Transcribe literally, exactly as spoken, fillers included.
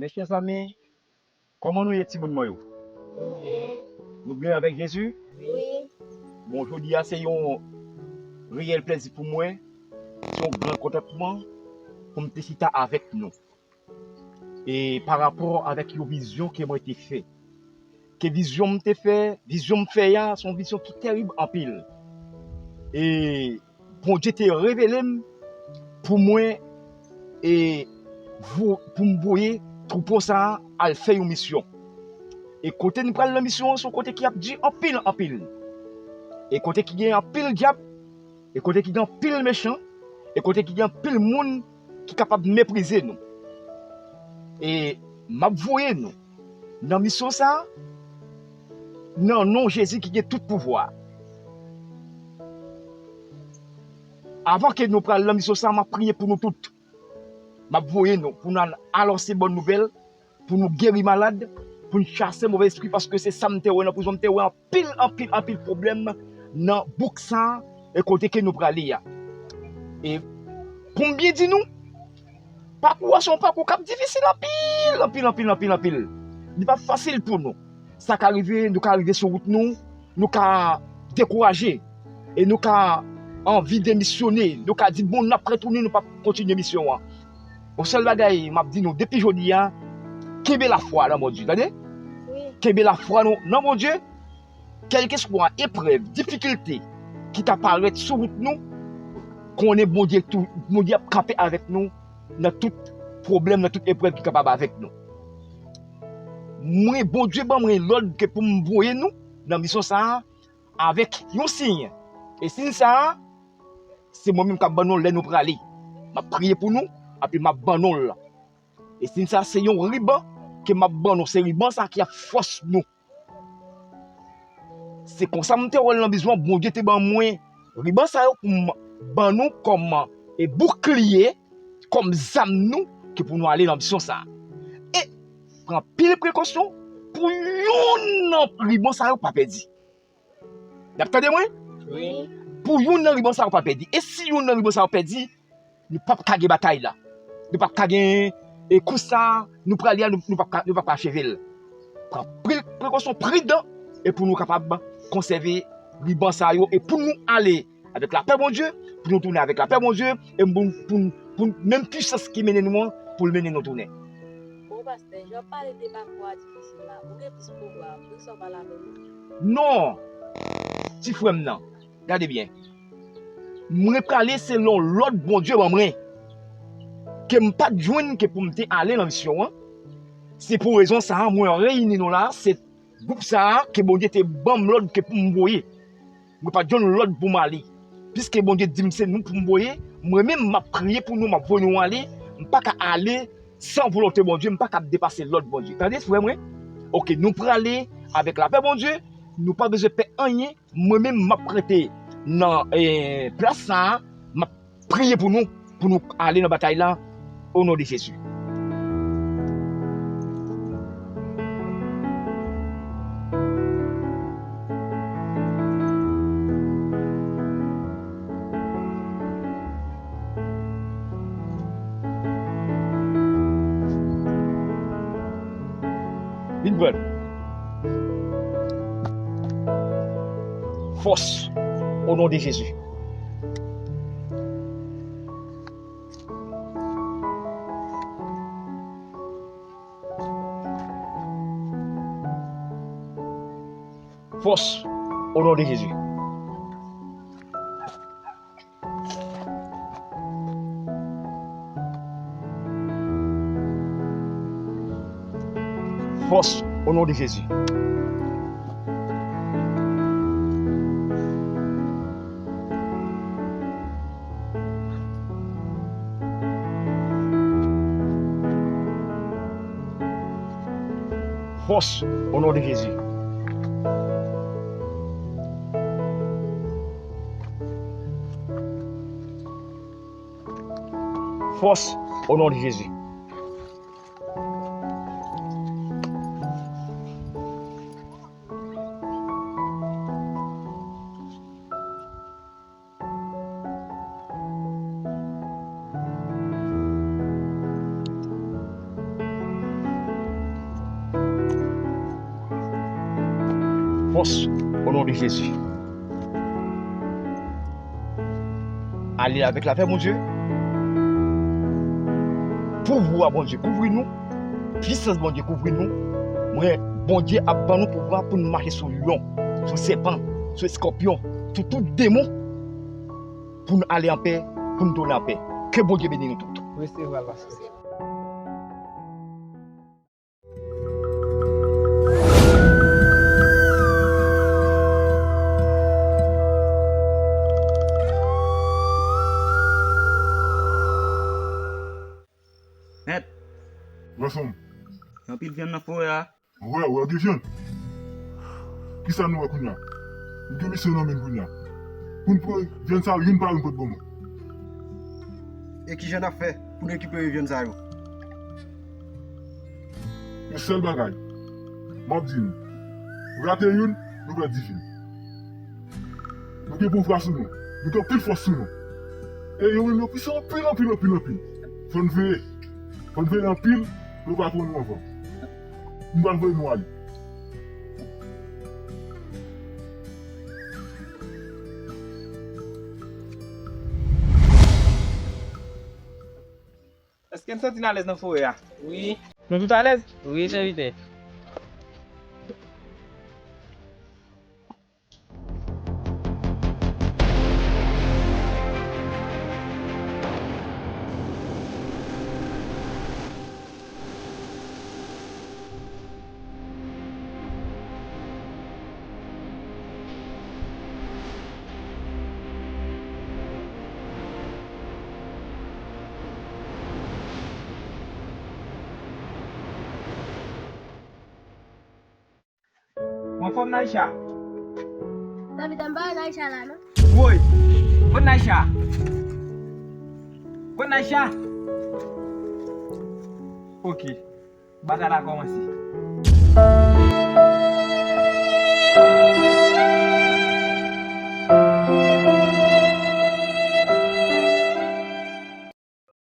Mes chers amis, kòman nou ye, timoun mwen yo? Nou byen avèk Jezi? Wi. Bon, jodi a se yon reyèl plèzi pou mwen, se yon gran kontantman pou m te chita avèk nou. E pa rapò avèk yon vizyon ke mwen te fè. Ke vizyon m te fè, vizyon m fè a, se yon vizyon ki tèrib anpil. E Bondye te revele m pou mwen, e vo- pou m voye twoupo sa a al fè yon misyon. E kote n pral nan misyon an, se yon kote ki ap di anpil, anpil. E kote ki gen anpil dyab, e kote ki gen anpil mechan, e kote ki gen anpil moun ki kapab meprize nou. E m ap voye nou nan misyon sa a, nan non Jezi ki gen tout pouvwa. Avan ke nou pral nan misyon sa a, m ap priye pou nou tout. M ap voye nou pou n al anonse bòn nouvèl, pou nou geri malad, pou n chase move espri, paske se sa m te wè nan prizon. M te wè anpil, anpil, anpil pwoblèm nan bouk sa a, e kote ke nou prale a. E pou m byen di nou, pakou a se yon pakou k ap difisil anpil, anpil, anpil, anpil, anpil. Li p ap fasil pou nou. Sa ka rive, nou ka rive sou wout nou, nou ka dekouraje, e nou ka anvi demisyone, nou ka di, "Bon, n ap retounen, nou p ap kontinye misyon an." Yon sèl bagay m ap di nou depi jodi a, kenbe lafwa nan Bondye, tande? Wi. Kenbe lafwa nou nan Bondye, kèlkeswa eprèv, difikilte ki ta parèt sou wout nou, konnen Bondye tou, Bondye ap kanpe avèk nou nan tout pwoblèm, nan tout eprèv ki kapab avèk nou. Mwen, Bondye ban mwen lòd ke pou m voye nou nan misyon sa a avèk yon siy. E siy sa a, se mwen menm k ap ban nou l lè nou prale. M ap priye pou nou, epi m ap ban nou l. E siy sa a, se yon riban ke m ap ban nou. Se riban sa a ki ap fòs nou. Se konsa m te wè l nan vizyon an, Bondye te ban mwen riban sa yo pou m ban nou kòm, e, boukliye, kòm zam nou, ki pou nou ale nan misyon sa a. E pran pil prekosyon pou youn nan riban sa yo pa pèdi. N ap tande mwen? Wi. Pou youn nan riban sa yo pa pèdi. E si youn nan riban sa yo pèdi, nou p ap ka gen batay la. Nou p ap ka gen, e, kou sa, nou prale a, nou, nou p ap ka, nou p ap ka acheve l. Pran pre-, prekosyon pridan e pou nou kapab konsève riban sa yo e pou nou ale avèk lapè Bondye, pou nou tounen avèk lapè Bondye, e pou, pou, pou menm pisans ki mennen nou an, pou l mennen nou tounen. Bon, pastè, jan w pale de pakou a difisil la, ou gen plis pouvwa, poukisa w pale avè nou? Non, ti frè m nan, gade byen. Mwen prale selon lòd Bondye ban mwen, ke m pa t jwenn ke pou m te ale nan misyon an. Se pou rezon sa a, mwen reyini nou la, se gwoup sa a ke Bondye te ban m lòd ke pou m voye. Mwen pa t jwenn lòd pou m ale. Piske Bondye di m se nou pou m voye, mwen menm m ap priye pou nou, m ap voye nou ale. M pa ka ale san volonte Bondye, m pa ka depase lòd Bondye. Tande, frè mwen? Oke, nou prale avèk lapè Bondye, nou pa bezwen pè anyen. Mwen menm, m ap rete nan, eh, plas sa a, m ap priye pou nou, pou nou ale nan batay la, o non de Jezi. Vin pran. Fòs, o non de Jezi. Fòs, o non de Jezi. Fòs, o non de Jezi. Fòs, o non de Jezi. Fòs, o non de Jezi. Fòs, o non de Jezi. Ale avèk lapè Bondye. Pouvwa Bondye kouvri nou. Pisans Bondye kouvri nou. Mwen, Bondye ap ban nou pouvwa pou nou mache sou lyon, sou sèpan, sou eskòpyon, sou tout demon, pou nou ale anpè, pou nou tounen anpè. Ke Bondye beni nou tout. Resevwa l, pastè. Mèt. Granson. Gen anpil vyann nan forè a. Wè, wè, gen vyann. Kisa nou wè kounye a? Nou gen misyon nan men n kounye a. Pou n pran vyann sa yo youn pa youn pote ban mwen. E kijan n ap fè pou n rekipere vyann sa yo? Yon sèl bagay, m ap di nou, rate youn, nou pèdi vi n. Nou gen pouvwa sou nou, nou gen anpil fòs sou nou. E yo menm yo pwisan anpil, anpil, anpil, anpil. Fò n veye, fò n veye anpil pou yo pa pran nou anvan. M pral voye nou ale. Èske n santi n alèz nan forè a? Wi. Nou tout alèz? Wi, sèvitè. Mwen fòm Naïcha. Tabita, m pa wè Naïcha la, non. Woy! Kot Naïcha? Kot Naïcha? Ok. Batay la kòmanse.